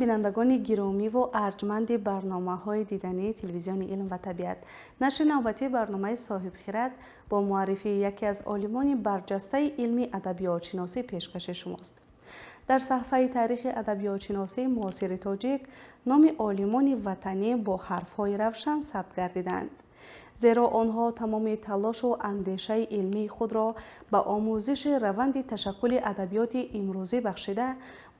Бинандагони гиромиву арҷманди барномаҳои дидании телевизиони «Илм ва табиат». Нашри навбатии барномаи «Соҳибхират» бо муаррифии яке аз олимони барҷастаи илми адабиётшиносӣ пешкаши шумост. Дар саҳфаи таърихи адабиётшиносии муосири тоҷик номи олимони ватанӣ бо ҳарфҳои равшан сабт гардиданд, зеро онҳо тамоми талошу андешаи илмии худро ба омӯзиши раванди ташаккули адабиёти имрӯзӣ бахшида,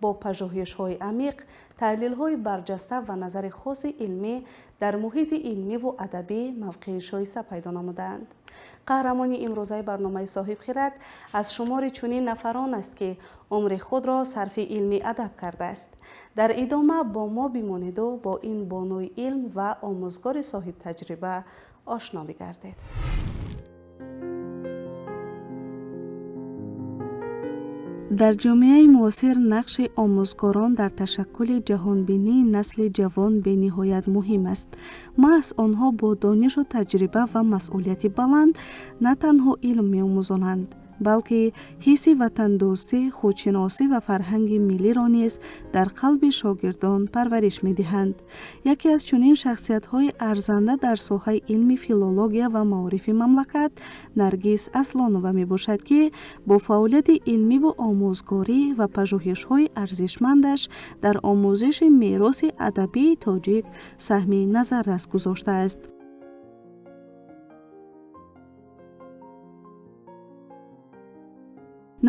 бо пажӯҳишҳои амиқ, таҳлилҳои барҷаста ва назари хоси илмӣ дар муҳити илмиву адабӣ мавқеи шоиста пайдо намудаанд. Қаҳрамони имрӯзаи барномаи «Соҳибхират» аз шумори чунин нафарон аст, ки умри худро сарфи илми адаб кардааст. Дар идома бо мо бимонеду бо ин бонуи илм ва омӯзгори соҳибтаҷриба ошно бигардед. Дар ҷомеаи муосир нақши омӯзгорон дар ташаккули ҷаҳонбинии насли ҷавон бениҳоят муҳим аст. Маҳз онҳо бо донишу таҷриба ва масъулияти баланд на танҳо илм меомӯзонанд, балки ҳисси ватандӯстӣ, худшиносӣ ва фарҳанги миллиро низ дар қалби шогирдон парвариш медиҳанд. Яке аз чунин шахсиятҳои арзанда дар соҳаи илми филология ва маорифи мамлакат Наргиз Аслонова мебошад, ки бо фаъолияти илмиву омӯзгорӣ ва пажӯҳишҳои арзишмандаш дар омӯзиши мероси адабии тоҷик саҳми назаррас гузоштааст.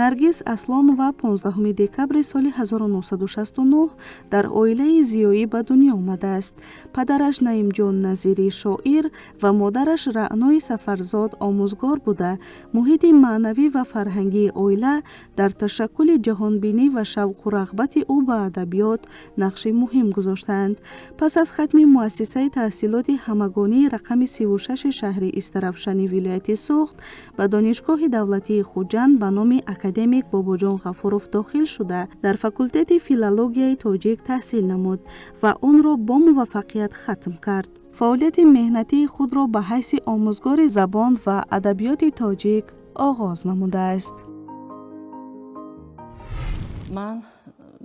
Наргиз Аслонова 15 декабри соли 1969 дар оилаи зиёӣ ба дунё омадааст. Падараш Наимҷон Назирӣ шоир ва модараш Раънои Сафарзод омӯзгор буда, муҳити маънавӣ ва фарҳангии оила дар ташаккули ҷаҳонбинӣ ва шавқу рағбати ӯ ба адабиёт нақши муҳим гузоштаанд. Пас аз хатми муассисаи таҳсилоти ҳамагонии рақами 36 шаҳри Истаравшани вилояти Суғд ба Донишгоҳи давлатии Хуҷанд ба номи академик Бобоҷон Ғафуров дохил шуда, дар факултети филологияи тоҷик таҳсил намуд ва онро бо муваффақият хатм кард. Фаъолияти меҳнатии худро ба ҳайси омӯзгори забон ва адабиёти тоҷик оғоз намудааст. Ман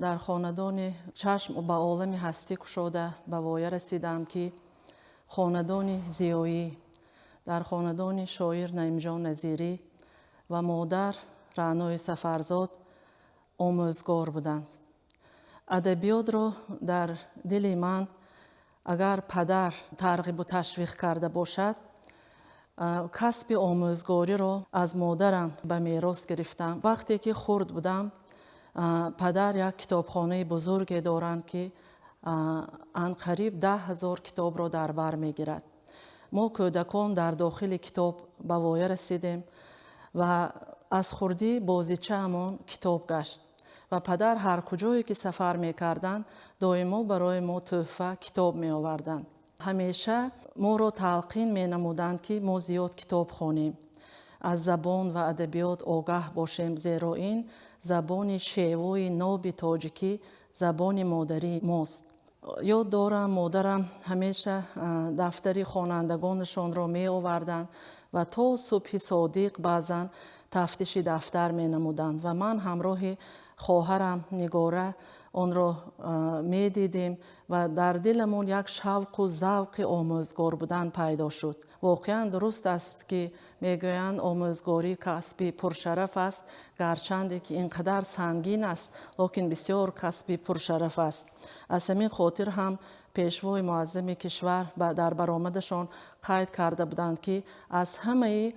дар хонадони чашм ба олами ҳастӣ кушода ба воя расидам, ки хонадони зиёӣ, дар хонадони шоир Наимҷон Назирӣ ва модар Раънои Сафарзод омӯзгор буданд. Адабиётро дар дили ман агар падар тарғибу ташвиқ карда бошад, касби омӯзгориро аз модарам ба мерос гирифтам. Вақте ки хурд будам, падар як китобхонаи бузурге доранд, ки анқариб 10 000 китобро дар бар мегирад. Мо, кӯдакон, дар дохили китоб ба воя расидем ва аз хурдӣ бозичаамон китоб гашт. Ва падар ҳар куҷое ки сафар мекарданд, доимо барои мо тӯҳфа китоб меоварданд. Ҳамеша моро талқин менамуданд, ки мо зиёд китоб хонем, аз забон ва адабиёт огаҳ бошем, зеро ин забони шевои ноби тоҷикӣ забони модарии мост. Ёд дорам, модарам ҳамеша дафтари хонандагонашонро меоварданд ва то субҳи содиқ баъзан тафтиши дафтар менамуданд ва ман ҳамроҳи хоҳарам Нигора онро медидем ва дар диламон як шавқу завқи омӯзгор будан пайдо шуд. Воқеан дуруст аст, ки мегӯянд, омӯзгорӣ касби пуршараф аст. Гарчанде ки ин қадар сангин аст, лекин бисёр касби пуршараф аст. Аз ҳамин хотир ҳам Пешвои муаззами кишвар дар баромадашон қайд карда буданд, ки аз ҳамаи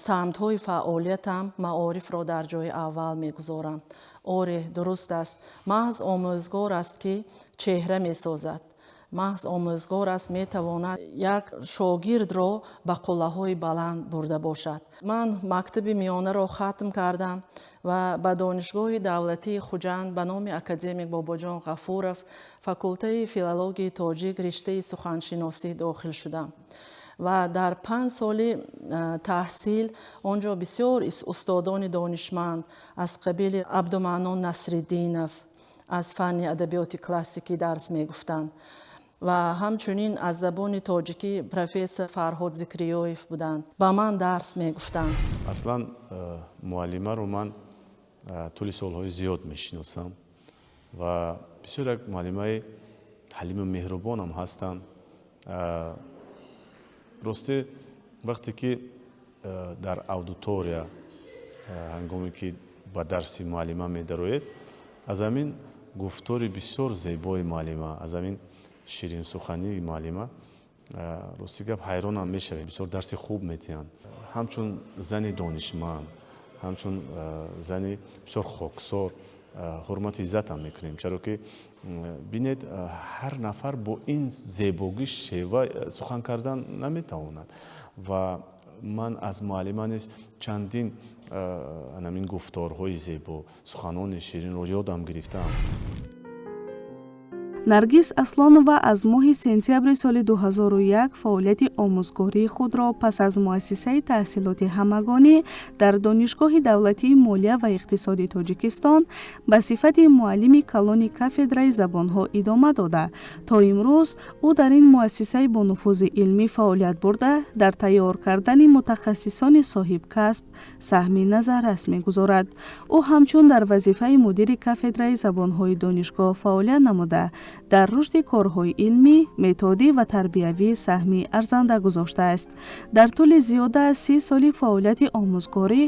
самтҳои фаъолиятам маорифро дар ҷои аввал мегузорам. Оре, дуруст аст, маҳз омӯзгор аст, ки чеҳра месозад, маҳз омӯзгор аст, метавонад як шогирдро ба қуллаҳои баланд бурда бошад. Ман мактаби миёнаро хатм кардам ва ба Донишгоҳи давлатии Хуҷанд ба номи академик Бобоҷон Ғафуров, факултаи филологияи тоҷик, риштаи суханшиносӣ дохил шудам ва дар 5 соли таҳсил он ҷо бисёр устодони донишманд аз қабили Абдуманнон Насриддинов аз фанни адабиёти классикӣ дарс мегуфтанд ва ҳамчунин аз забони тоҷикӣ профессор Фарҳод Зикриёев буданд, ба ман дарс мегуфтанд. Аслан муаллимаро ман тӯли солҳои зиёд мешиносам. Ва бисёр як муаллимаи ҳалиму меҳрубонам ҳастанд. Ростӣ, вақте ки дар аудитория, ҳангоме ки ба дарси муаллима медароед, аз ҳамин гуфтори бисёр зебои муаллима, аз ҳамин ширинсухании муаллима, рости гап, ҳайронам мешавем. Бисёр дарси хуб метиҳанд. Ҳамчун зани донишманд, ҳамчун зани бисёр хоксор ҳурмату иззатам мекунем, чаро ки бинед, ҳар нафар бо ин зебогӣ шева сухан кардан наметавонад. Ва ман аз муаллима низ чандин анамин гуфторҳои зебо, суханони ширинро ёдам гирифтаам. Наргиз Аслонова аз моҳи сентябри соли 2001 фаъолияти омӯзгории худро пас аз муассисаи таҳсилоти ҳамагонӣ дар Донишгоҳи давлатии молия ва иқтисоди Тоҷикистон ба сифати муаллими калони кафедраи забонҳо идома дода, то имрӯз ӯ дар ин муассисаи бонуфузи илмӣ фаъолият бурда, дар тайёр кардани мутахассисони соҳибкасб саҳми назаррас мегузорад. Ӯ ҳамчун дар вазифаи мудири кафедраи забонҳои донишгоҳ фаъолият намуда, дар рушди корҳои илмӣ, методӣ ва тарбиявӣ саҳми арзанда гузоштааст. Дар тӯли зиёда аз 30 соли фаъолияти омӯзгорӣ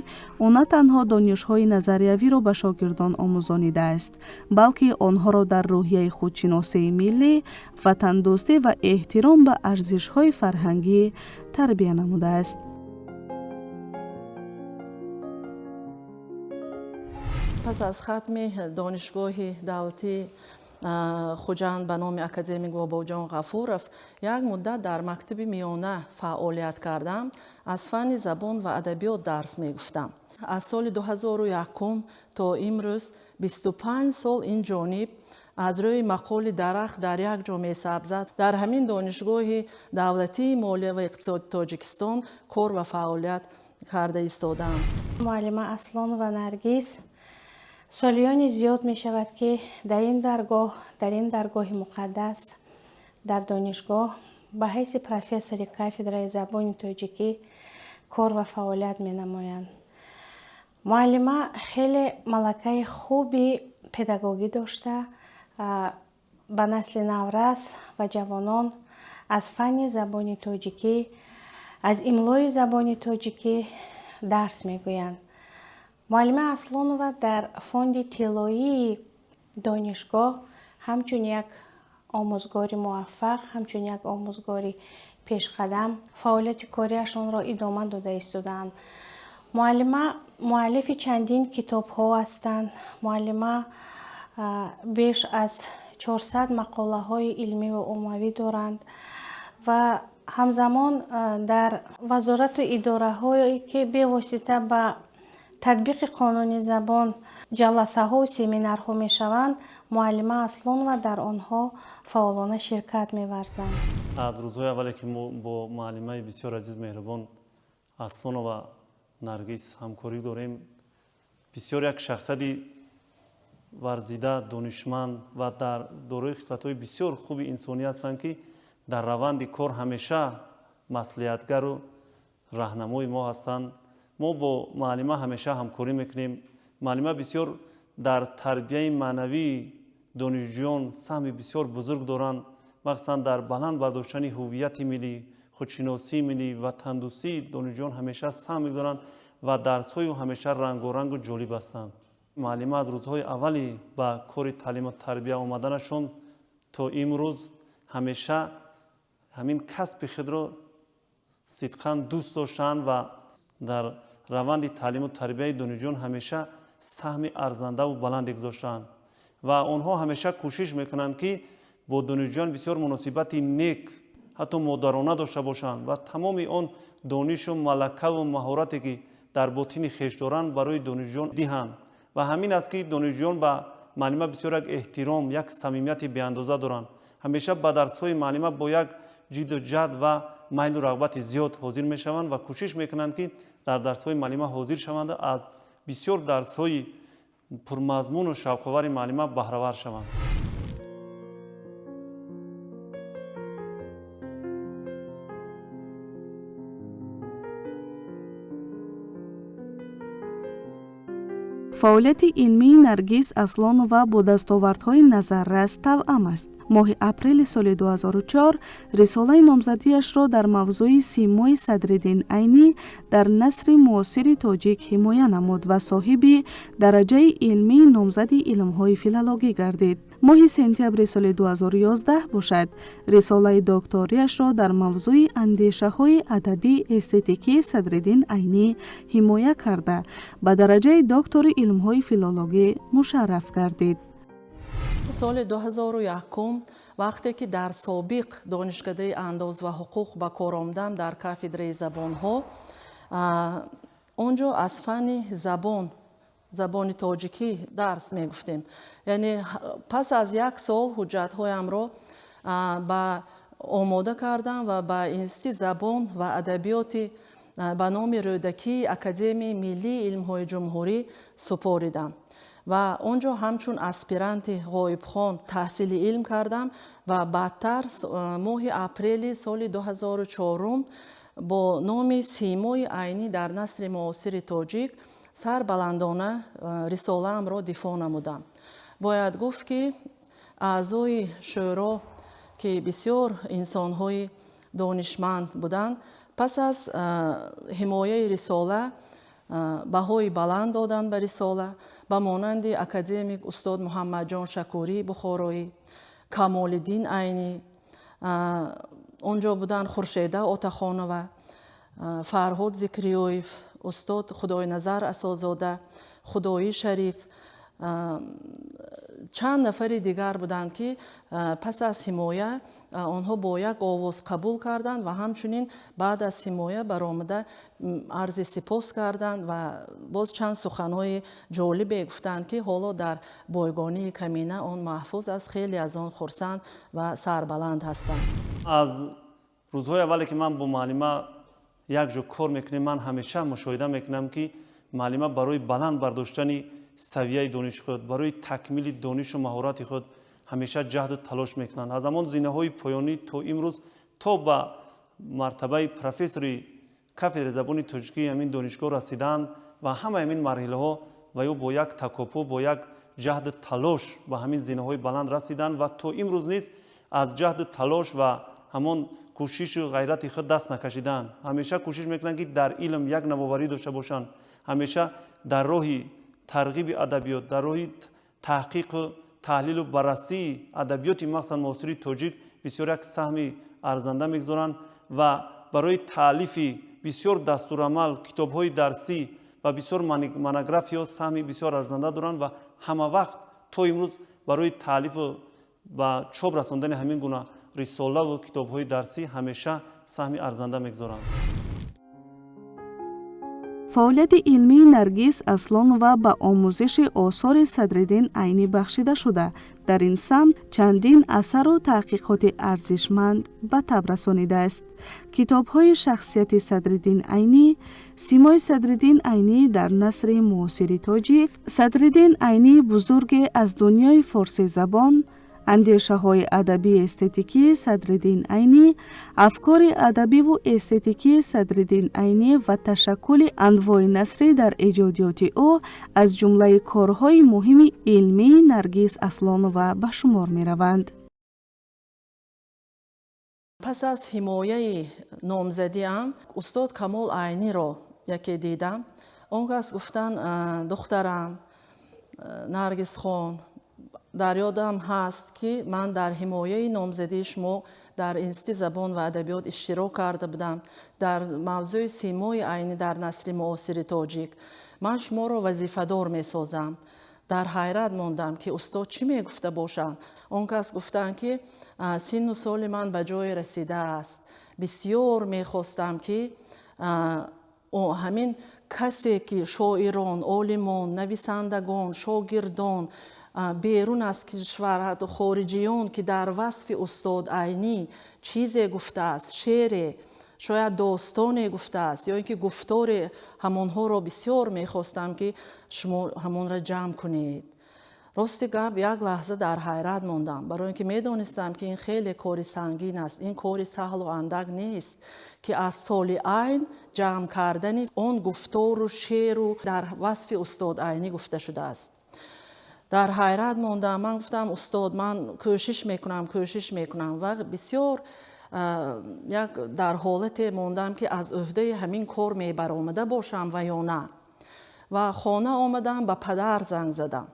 ӯ на танҳо донишҳои назариявиро ба шогирдон омӯзонидааст, балки онҳоро дар рӯҳияи худшиносии миллӣ, ватандӯстӣ ва эҳтиром ба арзишҳои фарҳангӣ тарбия намудааст. Пас аз хатми Донишгоҳи давлатии Хуҷанд ба номи академик Бобоҷон Ғафуров як муддат дар мактаби миёна фаъолият кардам, аз фанни забон ва адабиёт дарс мегуфтам. Аз соли 2001 то имрӯз 25 сол ин ҷониб, аз рӯи мақоли «дарахт дар як ҷо месабзад», дар ҳамин Донишгоҳи давлатии молия ва иқтисоди Тоҷикистон кор ва фаъолият карда истодаам. Муаллима Аслонова Наргиз солиёни зиёд мешавад, ки дар ин даргоҳ, дар ин даргоҳи муқаддас, дар донишгоҳ ба ҳайси профессори кафедраи забони тоҷикӣ кор ва фаъолият менамоянд. Муаллима хеле малакаи хуби педагогӣ дошта, ба насли наврас ва ҷавонон аз фанни забони тоҷикӣ, аз имлои забони тоҷикӣ дарс мегӯянд. Муаллима Аслонова дар фонди тиллоии донишгоҳ ҳамчун як омӯзгори муваффақ, ҳамчун як омӯзгори пешқадам фаъолияти кориашонро идома дода истодаанд. Муаллима муаллифи чандин китобҳо ҳастанд. Муаллима беш аз 400 мақолаҳои илмиву оммавӣ доранд ва ҳамзамон дар вазорату идораҳое, ки бевосита ба татбиқи қонуни забон ҷаласаҳову семинарҳо мешаванд, муаллима Аслонова дар онҳо фаъолона ширкат меварзанд. Аз рӯзҳои аввале, ки мо бо муаллимаи бисёр азиз, меҳрубон Аслонова Наргиз ҳамкорӣ дорем, бисёр як шахсияти варзида, донишманд ва дар дорои хислатҳои бисёр хуби инсонӣ ҳастанд, ки дар раванди кор ҳамеша маслиҳатгару раҳнамои мо ҳастанд. Мо бо муаллима ҳамеша ҳамкорӣ мекунем. Муаллима бисёр дар тарбияи маънавии донишҷӯён саҳми бисёр бузург доранд, махсусан дар баланд бардоштани ҳуввияти миллӣ, худшиносии миллӣ, ватандӯстии донишҷӯён ҳамеша саҳм мегузоранд ва дарсҳои ӯ ҳамеша рангорангу ҷолиб ҳастанд. Муаллима аз рӯзҳои аввали ба кори таълиму тарбия омаданашон то имрӯз ҳамеша ҳамин касби худро сидқан дӯст доштанд ва дар раванди таълиму тарбияи донишҷӯён ҳамеша саҳми арзандаву баланде гузоштаанд ва онҳо ҳамеша кӯшиш мекунанд, ки бо донишҷӯён бисёр муносибати нек, ҳатто модарона дошта бошанд ва тамоми он донишу малакаву маҳорате, ки дар ботини хеш доранд, барои донишҷӯён диҳанд. Ва ҳамин аст, ки донишҷӯён ба муаллима бисёр як эҳтиром, як самимияти беандоза доранд. Ҳамеша ба дарсҳои муаллима бо як ҷидду ҷаҳд ва майлу рағбати зиёд ҳозир мешаванд ва кӯшиш мекунанд, ки дар дарсҳои муаллима ҳозир шаванд, аз бисёр дарсҳои пурмазмуну шавқовари муаллима баҳравар шаванд. Фаъолияти илмии Наргиз Аслонова бо дастовардҳои назаррас тавъам аст. Моҳи апрели соли 2004 рисолаи номзадиашро дар мавзӯи симои Садриддин Айнӣ дар насри муосири тоҷик ҳимоя намуд ва соҳиби дараҷаи илмии номзади илмҳои филологӣ гардид. Моҳи сентябри соли 2011 бошад, рисолаи докториашро дар мавзӯи андешаҳои адабӣ эстетикии Садриддин Айнӣ ҳимоя карда, ба дараҷаи доктори илмҳои филологӣ мушарраф гардид. Соли 2001, вақте ки дар собиқ Донишкадаи андоз ва ҳуқуқ ба кор омадам, дар кафедраи забонҳо, он ҷо аз фанни забон, забони тоҷикӣ дарс мегуфтем. Яъне пас аз як сол ҳуҷҷатҳоямро ба омода кардам ва ба Институти забон ва адабиёти ба номи Рӯдакии Академияи миллии илмҳои ҷумҳурӣ супоридам ва он ҷо ҳамчун аспиранти ғоибхон таҳсили илм кардам. Ва баъдтар моҳи апрели соли 2004 бо номи «Симои Айнӣ дар насри муосири тоҷик» сарбаландона рисолаамро дифоъ намудам. Бояд гуфт, ки аъзои шӯро, ки бисёр инсонҳои донишманд буданд, пас аз ҳимояи рисола баҳои баланд доданд ба рисола, ба монанди академик устод Муҳаммадҷон Шакурии Бухороӣ, Камолиддин Айнӣ, он ҷо буданд Хуршеда Отахонова, Фарҳод Зикриёев, устод Худойназар Асозода, Худоӣ Шариф, чанд нафари дигар буданд, ки пас аз ҳимоя онҳо бо як овоз қабул карданд ва ҳамчунин баъд аз ҳимоя баромада арзи сипос карданд ва боз чанд суханҳои ҷолибе гуфтанд, ки ҳоло дар бойгонии камина он маҳфуз аст. Хеле аз он хурсанд ва сарбаланд ҳастам. Аз рӯзҳои аввале ки ман бо муаллима якҷо кор мекунем, ман ҳамеша мушоҳида мекунам, ки муаллима барои баланд бардоштани савияи дониши худ, барои такмили донишу маҳорати худ ҳамеша ҷаҳду талош мекунанд. Аз ҳамон зинаҳои поёнӣ то имрӯз, то ба мартабаи профессори кафедраи забони тоҷикии ҳамин донишгоҳ расидаанд ва ҳамаи ҳамин марҳилаҳо ва ё бо як такопӯ, бо як ҷаҳду талош ба ҳамин зинаҳои баланд расиданд ва то имрӯз низ аз ҷаҳду талош ва ҳамон кӯшишу ғайрати худ даст накашидаанд. Ҳамеша кӯшиш мекунанд, ки дар илм як навоварӣ дошта бошанд, ҳамеша дар роҳи тарғиби адабиёт, дар роҳи таҳқиқу таҳлилу баррасии адабиёти, махсусан муосири тоҷик, бисёр як саҳми арзанда мегузоранд ва барои таълифи бисёр дастурамал, китобҳои дарсӣ ва бисёр монографиё саҳми бисёр арзанда доранд ва ҳама вақт то имрӯз барои таълифу ба чоп расондани ҳамин гуна рисолаву китобҳои дарсӣ ҳамеша саҳми арзанда мегузоранд. Фаъолияти илмии Наргиз Аслонова ба омӯзиши осори Садриддин Айнӣ бахшида шуда, дар ин самт чандин асару таҳқиқоти арзишманд ба таб расонидааст. Китобҳои «Шахсияти Садриддин Айнӣ», «Симои Садриддин Айнӣ дар насри муосири тоҷик», «Садриддин Айнӣ: бузурге аз дунёи форсизабон», «Андешаҳои адабии эстетикии Садриддин Айнӣ», «Афкори адабиву эстетикии Садриддин Айнӣ ва ташаккули анвои насрӣ дар эҷодиёти ӯ» аз ҷумлаи корҳои муҳими илмии Наргиз Аслонова ба шумор мераванд. Пас аз ҳимояи номзадиам устод Камол Айниро яке дидам. Он кас гуфтанд: «Духтарам Наргисхон, дар ёдам ҳаст, ки ман дар ҳимояи номзадии шумо дар Институти забон ва адабиёт иштирок карда будам дар мавзӯи симои Айнӣ дар насри муосири тоҷик. Ман шуморо вазифадор месозам». Дар ҳайрат мондам, ки устод чӣ мегуфта бошанд. Он кас гуфтанд, ки синну соли ман ба ҷое расидааст, бисёр мехостам, ки ҳамин касе ки шоирон, олимон, нависандагон, шогирдон берун аз кишвар, ҳатто хориҷиён, ки дар васфи устод Айнӣ чизе гуфтааст, шеъре, шояд достоне гуфтааст ё ин ки гуфторе, ҳамонҳоро бисёр мехостам, ки шумо ҳамонро ҷамъ кунед. Рости гап, як лаҳза дар ҳайрат мондам, барои ин ки медонистам, ки ин хеле кори сангин аст, ин кори саҳлу андак нест, ки аз соли айн ҷамъ кардани он гуфтору шеъру дар васфи устод Айнӣ гуфта шудааст. Дар ҳайрат мондам. Ман гуфтам: «Устод, ман кӯшиш мекунам, кӯшиш мекунам». Ва бисёр як дар ҳолате мондам, ки аз ӯҳдаи ҳамин кор мебаромада бошам ва ё на. Ва хона омадам, ба падар занг задам,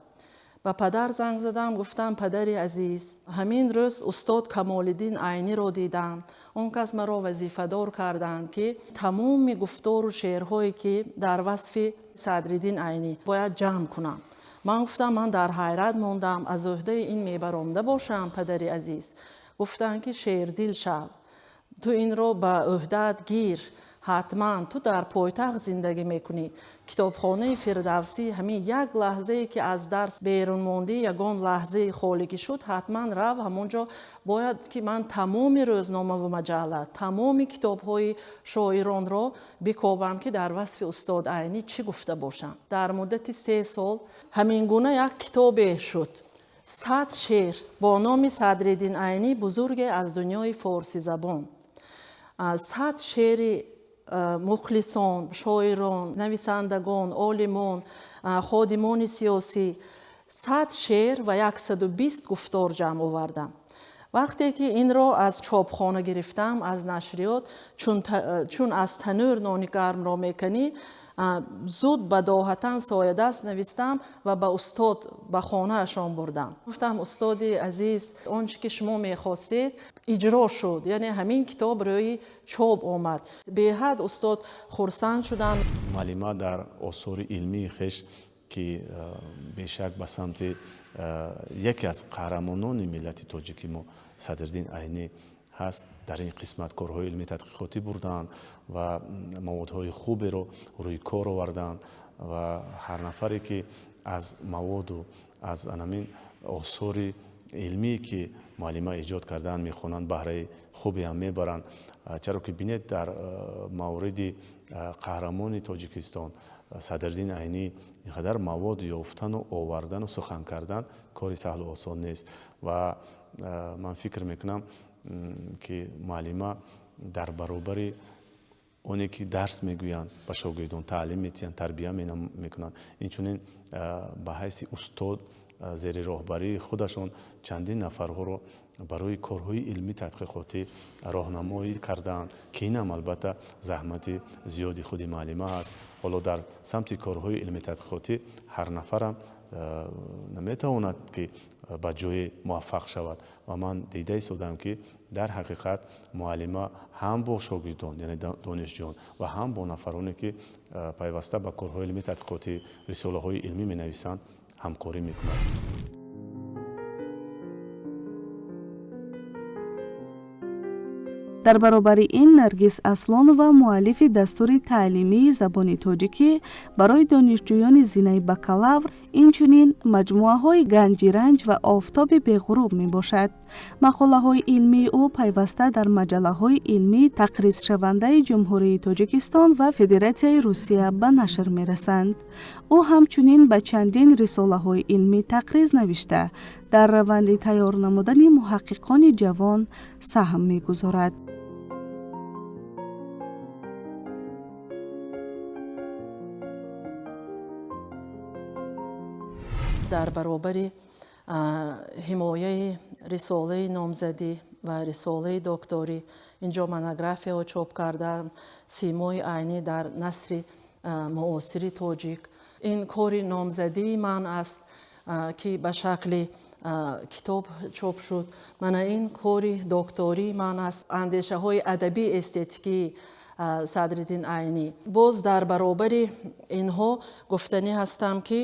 ба падар занг задам, гуфтам: «Падари азиз, ҳамин рӯз устод Камолиддин Айниро дидам. Он кас маро вазифадор карданд, ки тамоми гуфтору шеърҳое, ки дар васфи Садриддин Айнӣ, бояд ҷамъ кунам». Ман гуфтам: «Ман дар ҳайрат мондам, аз ӯҳдаи ин мебаромада бошам, падари азиз?» Гуфтанд, ки шердил шав, ту инро ба ӯҳдаат гир, ҳатман ту дар пойтахт зиндагӣ мекунӣ, китобхонаи Фирдавсӣ, ҳамин як лаҳзае, ки аз дарс берун мондӣ, ягон лаҳзаи холигӣ шуд, ҳатман рав ҳамон ҷо. Бояд ки ман тамоми рӯзномаву маҷалла, тамоми китобҳои шоиронро бикобам, ки дар васфи устод Айнӣ чӣ гуфта бошам». Дар муддати 3 сол ҳамин гуна як китобе шуд, 100 шеър бо номи «Садриддин Айнӣ: бузурге аз дунёи форсизабон». 100 шеъри мухлисон, шоирон, нависандагон, олимон, ходимони сиёсӣ, 100 шеър ва 120 гуфтор ҷамъ овардам. Вақте ки инро аз чопхона гирифтам, аз нашриёт, чун аз танӯр нони гармро меканӣ, зуд бадоҳатан соядаст навистам ва ба устод ба хонаашон бурдам. Гуфтам: «Устоди азиз, он чӣ ки шумо мехостед, иҷро шуд, яъне ҳамин китоб рӯи чоп омад». Беҳад устод хурсанд шуданд. Муаллима дар осори илмии хеш, ки бешак ба самти яке аз қаҳрамонони миллати тоҷики мо Садриддин Айнӣ ҳаст, дар ин қисмат корҳои илмии тадқиқотӣ бурданд ва маводҳои хуберо рӯи кор оварданд. Ва ҳар нафаре, ки аз маводу аз анамин осори илмие, ки муаллима эҷод кардаанд, мехонанд, баҳраи хубе ҳам мебаранд. Чаро ки бинед, дар мавриди қаҳрамони Тоҷикистон Садриддин Айнӣ ин қадар мавод ёфтану овардану сухан кардан кори саҳлу осон нест. Ва ман фикр мекунам, ки муаллима дар баробари оне ки дарс мегӯянд, ба шогирдон таълим метиҳанд, тарбия мекунанд, инчунин ба ҳайси устод зери роҳбарии худашон чандин нафарҳоро барои корҳои илмӣ тадқиқотӣ роҳнамоӣ кардаанд, ки инам албатта заҳмати зиёди худи муаллима аст. Ҳоло дар самти корҳои илмӣ тадқиқотӣ ҳар нафарам наметавонад, ки ба ҷое муваффақ шавад. Ва ман дида истодам, ки дар ҳақиқат муаллима ҳам бо шогирдон, яъне донишҷӯён, ва ҳам бо нафароне, ки пайваста ба корҳои илмӣ тадқиқотӣ, рисолаҳои илмӣ менависанд, ҳамкорӣ мекунад. Дар баробари ин, Наргиз Аслонова муаллифи дастури таълимии забони тоҷикӣ барои донишҷӯёни зинаи бакалавр, инчунин маҷмӯаҳои «Ганҷи ранҷ» ва «Офтоби беғуруб» мебошад. Мақолаҳои илмии ӯ пайваста дар маҷаллаҳои илмии тақризшавандаи Ҷумҳурии Тоҷикистон ва Федератсияи Русия ба нашр мерасанд. Ӯ ҳамчунин ба чандин рисолаҳои илмӣ тақриз навишта, дар раванди тайёр намудани муҳаққиқони ҷавон саҳм мегузорад. Дар баробари ҳимояи рисолаи номзадӣ ва рисолаи докторӣ инҷо монографияҳо чоп кардам: «Симои Айнӣ дар насри муосири тоҷик». Ин кори номзадии ман аст, ки ба шакли китоб чоп шуд. Мана ин кори доктории ман аст, «Андешаҳои адабӣ эстетикии Садриддин Айнӣ». Боз дар баробари инҳо гуфтанӣ ҳастам, ки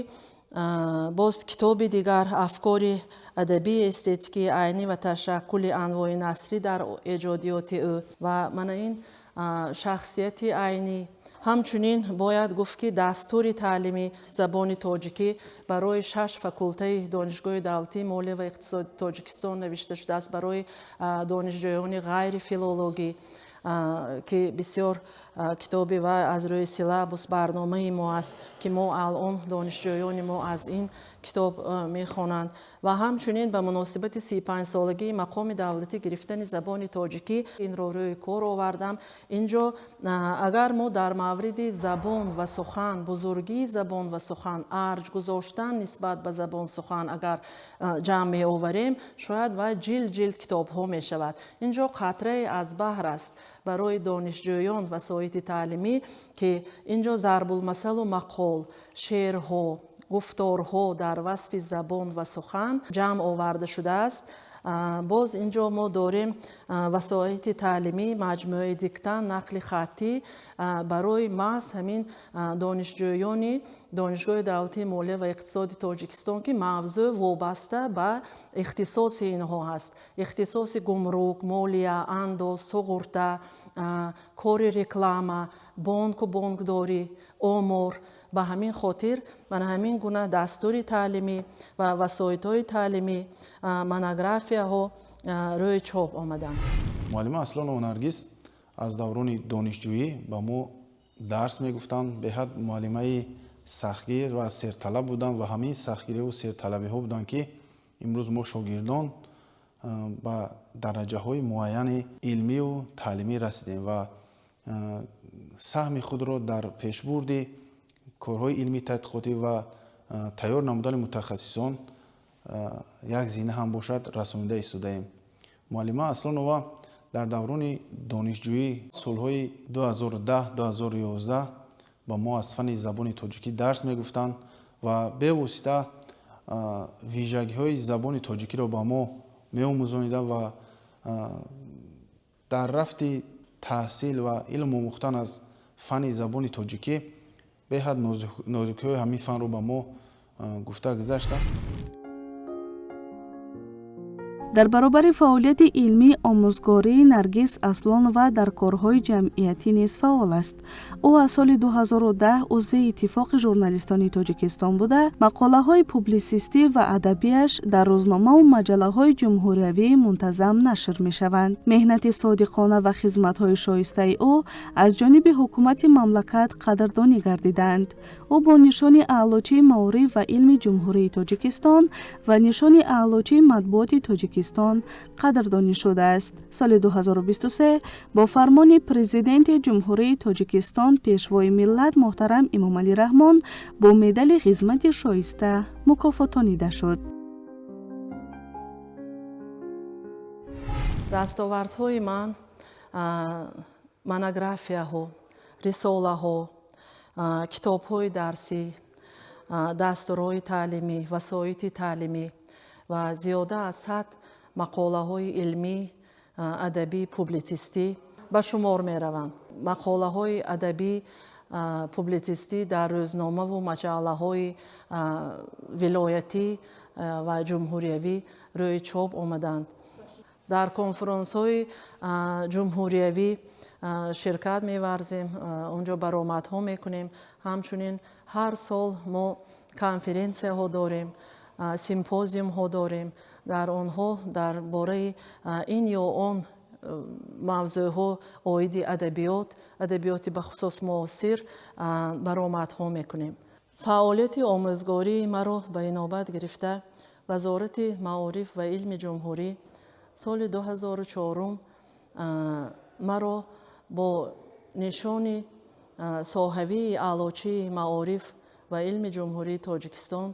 боз китоби дигар, «Афкори адабии эстетикии Айнӣ ва ташаккули анвои насрӣ дар эҷодиёти ӯ» ва мана ин «Шахсияти Айнӣ». Ҳамчунин бояд гуфт, ки дастури таълими забони тоҷикӣ барои шаш факултаи Донишгоҳи давлатии молия ва иқтисоди Тоҷикистон навишта шудааст барои донишҷӯёни ғайри филологӣ, ки бисёр китоби ва аз рӯи силабус, барномаи мо аст, ки мо алон донишҷӯёни мо аз ин Китоб мехонанд ва ҳамчунин ба муносибати 35-солагии мақоми давлатӣ гирифтани забони тоҷикӣ инро рӯи кор овардам. Инҷо агар мо дар мавриди забон ва сухан, бузургии забон ва сухан, арҷ гузоштан нисбат ба забон сухан агар ҷамъ меоварем, шояд вай ҷилд ҷилд китобҳо мешавад. Инҷо қатрае аз баҳр аст барои донишҷӯён васоити таълимӣ, ки инҷо зарбулмасалу мақол, шеърҳо, гуфторҳо дар васфи забон ва сухан ҷамъ оварда шудааст. Боз инҷо мо дорем васоити таълимӣ, маҷмӯаи диктант, нақли хаттӣ барои маҳз ҳамин донишҷӯёни Донишгоҳи давлатии молия ва иқтисоди Тоҷикистон, ки мавзӯъ вобаста ба ихтисоси инҳо ҳаст: ихтисоси гумрук, молия, андоз, суғурта, кори реклама, бонку бонкдорӣ, омор. Ба ҳамин хотир мана ҳамин гуна дастури таълимӣ ва васоитҳои таълимӣ, монографияҳо рӯи чоп омаданд. Муаллима Аслонова Наргиз аз даврони донишҷӯӣ ба мо дарс мегуфтанд. Беҳад муаллимаи сахтгир ва серталаб буданд ва ҳамин сахтгириву серталабиҳо буданд, ки имрӯз мо шогирдон ба дараҷаҳои муайяни илмию таълимӣ расидем ва саҳми худро дар пешбурди корҳои илмии тадқиқотӣ ва тайёр намудани мутахассисон як зина ҳам бошад расонида истодаем. Муаллима Аслонова дар даврони донишҷӯӣ солҳои 2010-2011 ба мо аз фанни забони тоҷикӣ дарс мегуфтанд ва бевосита вижагиҳои забони тоҷикиро ба мо меомӯзонида ва дар рафти таҳсил ва илм омӯхтан аз фанни забони тоҷикӣ беҳад нозукиҳои ҳамин фанро ба мо гуфта гузаштанд. Дар баробари фаъолияти илмӣ омӯзгории Наргиз Аслонова дар корҳои ҷамъиятӣ низ фаъол аст. Ӯ аз соли 2010 узви Иттифоқи журналистони Тоҷикистон буда, мақолаҳои публисистӣ ва адабиаш дар рӯзномаву маҷаллаҳои ҷумҳуриявӣ мунтазам нашр мешаванд. Меҳнати содиқона ва хизматҳои шоистаи ӯ аз ҷониби ҳукумати мамлакат қадрдонӣ гардиданд. Ӯ бо нишони Аълочии маориф ва илми Ҷумҳурии Тоҷикистон ва нишони Аълочии матбуоти Тоҷикистон қадрдонӣ шудааст. Соли 2023 бо фармони Президенти Ҷумҳурии Тоҷикистон, Пешвои миллат муҳтарам Эмомалӣ Раҳмон бо медали хизмати шоиста мукофотонида шуд. Дастовардҳои ман монографияҳо, рисолаҳо, китобҳои дарсӣ, дастурҳои таълимӣ, васоити таълимӣ ва зиёда аз 100 мақолаҳои илмӣ, адабӣ, публитсистӣ ба шумор мераванд. Мақолаҳои адабӣ, публитсистӣ дар рӯзномаву маҷаллаҳои вилоятӣ ва ҷумҳуриявӣ рӯи чоп омаданд. Дар конфронсҳои ҷумҳуриявӣ ширкат меварзем, онҷо баромадҳо мекунем. Ҳамчунин ҳар сол мо конференсияҳо дорем, симпозиумҳо дорем. Дар онҳо дар бораи ин ё он мавзӯъҳо оиди адабиёт, адабиёти бахусус муосир баромадҳо мекунем. Фаъолияти омӯзгории маро ба инобат гирифта Вазорати маориф ва илми ҷумҳурӣ соли 2004 маро бо нишони соҳавии Аълочии маориф ва илми Ҷумҳурии Тоҷикистон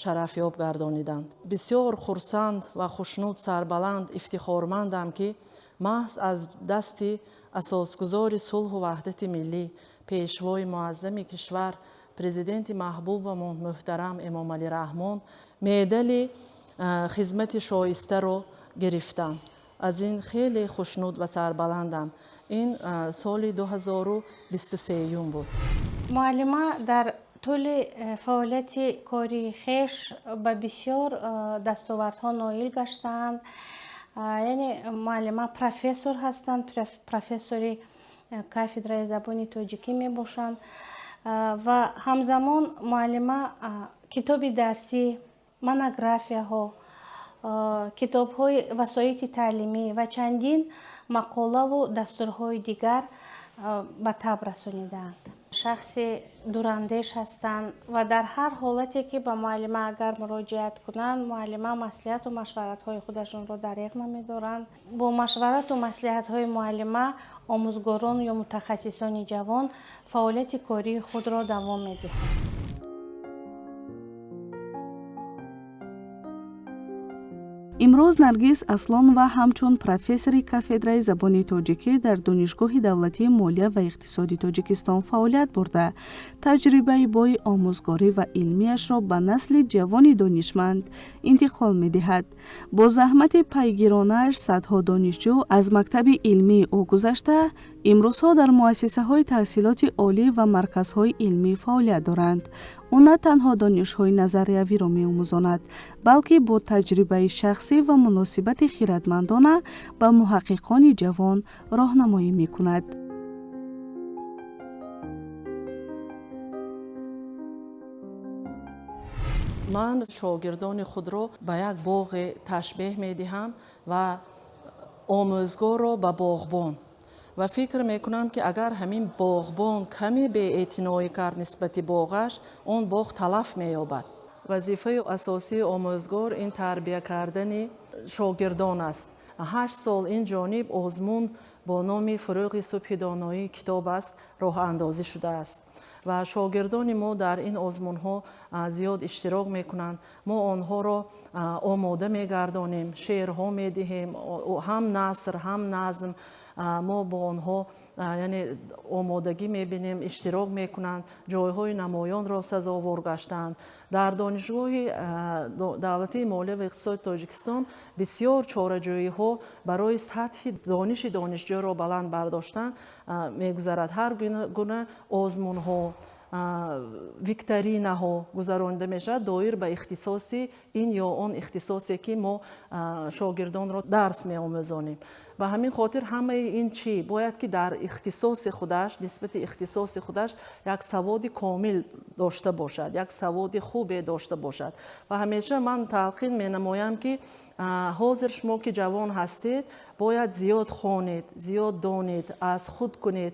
шарафёб гардониданд. Бисёр хурсанд ва хушнуд, сарбаланд, ифтихормандам, ки маҳз аз дасти асосгузори сулҳу ваҳдати миллӣ, Пешвои муаззами кишвар, Президенти маҳбубамон муҳтарам Эмомалӣ Раҳмон медали хизмати шоистаро гирифтам. Аз ин хеле хушнуд ва сарбаландам. Ин соли 2023 буд. Муаллима дар тӯли фаъолияти кории хеш ба бисёр дастовардҳо ноил гаштаанд. Яъне муаллима профессор ҳастанд, профессори кафедраи забони тоҷикӣ мебошанд ва ҳамзамон муаллима китоби дарсӣ, монографияҳо, китобҳои васоити таълимӣ ва чандин мақолаву дастурҳои дигар ба таб расонидаанд. Шахси дурандеш ҳастанд ва дар ҳар ҳолате ки ба муаллима агар муроҷиат кунанд, муаллима маслиҳату машваратҳои худашонро дареғ намедоранд. Бо машварату маслиҳатҳои муаллима омӯзгорон ё мутахассисони ҷавон фаъолияти кории худро давом медиҳанд. Имрӯз Наргиз Аслонова ҳамчун профессори кафедраи забони тоҷикӣ дар Донишгоҳи давлатии молия ва иқтисоди Тоҷикистон фаъолият бурда, таҷрибаи бои омӯзгорӣ ва илмиашро ба насли ҷавони донишманд интиқол медиҳад. Бо заҳмати пайгиронааш садҳо донишҷӯ аз мактаби илмии ӯ гузашта, имрӯзҳо дар муассисаҳои таҳсилоти олӣ ва марказҳои илмӣ фаъолият доранд. Ӯ на танҳо донишҳои назариявиро меомӯзонад, балки бо таҷрибаи шахсӣ ва муносибати хиратмандона ба муҳаққиқони ҷавон роҳнамоӣ мекунад. Ман шогирдони худро ба як боғе ташбеҳ медиҳам ва омӯзгорро ба боғбон. Ва фикр мекунам, ки агар ҳамин боғбон каме беэътиноӣ кард нисбати боғаш, он боғ талаф меёбад. Вазифаи асосии омӯзгор ин тарбия кардани шогирдон аст. 8 сол ин ҷониб озмун бо номи Фурӯғи субҳи доноӣ китоб аст роҳандозӣ шудааст ва шогирдони мо дар ин озмунҳо зиёд иштирок мекунанд. Мо онҳоро омода мегардонем, шеърҳо медиҳем, ҳам наср, ҳам назм. Мо бо онҳо яъне омодагӣ мебинем, иштирок мекунанд, ҷойҳои намоёнро сазовор гаштанд. Дар Донишгоҳи давлатии молия ва иқтисоди Тоҷикистон бисёр чораҷӯиҳо барои сатҳи дониши донишҷӯро баланд бардоштан мегузарад. Ҳар гуна озмунҳо, викторинаҳо гузаронида мешавад доир ба ихтисоси ин ё он ихтисосе, ки мо шогирдонро дарс меомӯзонем. Ба ҳамин хотир ҳамаи ин чӣ бояд, ки дар ихтисоси худаш, нисбати ихтисоси худаш як саводи комил дошта бошад, як саводи хубе дошта бошад. Ва ҳамеша ман талқин менамоям, ки ҳозир шумо ки ҷавон ҳастед, бояд зиёд хонед, зиёд донед, аз худ кунед.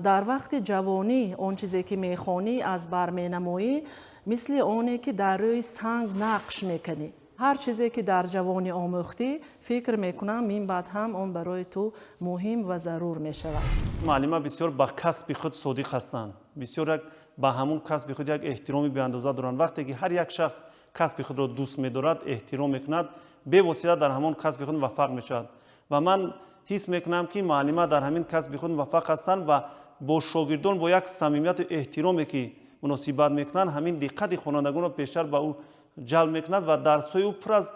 Дар вақти ҷавонӣ он чизе ки мехонӣ, аз бар менамоӣ, мисли оне ки дар рӯи санг нақш мекунӣ. Ҳар чизе ки дар ҷавонӣ омӯхтӣ, фикр мекунам, мин баъд ҳам он барои ту муҳим ва зарур мешавад. Муаллима бисёр ба касби худ содиқ ҳастанд, бисёр як ба ҳамун касби худ як эҳтироми беандоза доранд. Вақте ки ҳар як шахс касби худро дӯст медорад, эҳтиром мекунад, бевосита дар ҳамон касби худ муваффақ мешавад. Ва ман ҳис мекунам, ки муаллима дар ҳамин касби худ муваффақ ҳастанд ва бо шогирдон бо як самимияту эҳтироме ки муносибат мекунанд, ҳамин диққати хонандагонро пештар ба ӯ ҷалб мекунад ва дарсҳои ӯ пур аз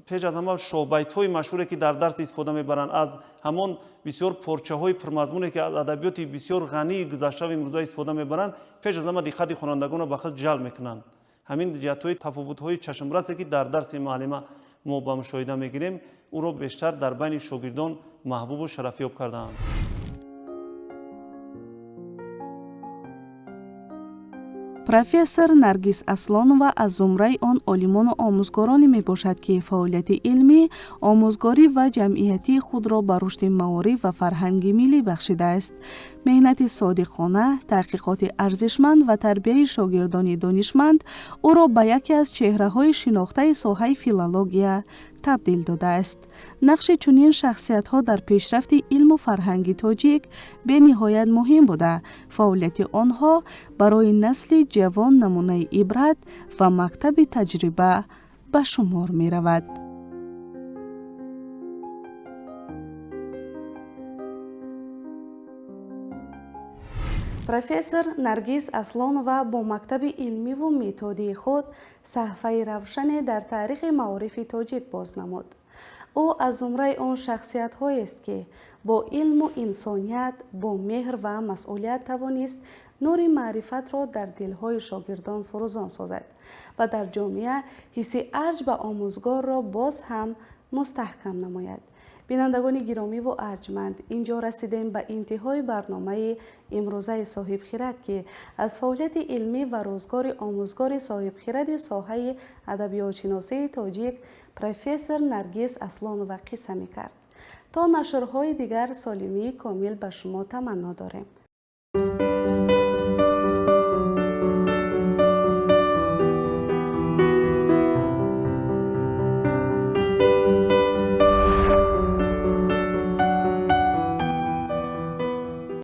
пеш аз ҳама шоҳбайтҳои машҳуре, ки дар дарс истифода мебаранд, аз ҳамон бисёр порчаҳои пурмазмуне, ки аз адабиёти бисёр ғании гузаштаву имрӯза истифода мебаранд, пеш аз ҳама диққати хонандагонро ба худ ҷалб мекунанд. Ҳамин ҷиҳатҳои тафовутҳои чашмрасе, ки дар дарси муаллима мо ба мушоҳида мегирем, ӯро бештар дар байни шогирдон маҳбубу шарафёб кардаанд. Профессор Наргиз Аслонова аз зумраи он олимону омӯзгороне мебошад, ки фаъолияти илмӣ, омӯзгорӣ ва ҷамъиятии худро ба рушди маориф ва фарҳанги миллӣ бахшидааст. Меҳнати содиқона, таҳқиқоти арзишманд ва тарбияи шогирдони донишманд ӯро ба яке аз чеҳраҳои шинохтаи соҳаи филология табдил додааст. Нақши чунин шахсиятҳо дар пешрафти илму фарҳанги тоҷик бениҳоят муҳим буда, фаъолияти онҳо барои насли ҷавон намунаи ибрат ва мактаби таҷриба ба шумор меравад. Профессор Наргиз Аслонова бо мактаби илмиву методии худ саҳфаи равшане дар таърихи маорифи тоҷик боз намуд. Ӯ аз зумраи он шахсиятҳоест, ки бо илму инсоният, бо меҳр ва масъулият тавонист нури маърифатро дар дилҳои шогирдон фурӯзон созад ва дар ҷомеа ҳисси арҷ ба омӯзгорро боз ҳам мустаҳкам намояд. Бинандагони гиромиву арҷманд, инҷо расидем ба интиҳои барномаи имрӯзаи Соҳибхирад, ки аз фаъолияти илмӣ ва рӯзгори омӯзгори соҳибхиради соҳаи адабиётшиносии тоҷик профессор Наргиз Аслонова қисса мекард. То нашрҳои дигар солимии комил ба шумо таманно дорем.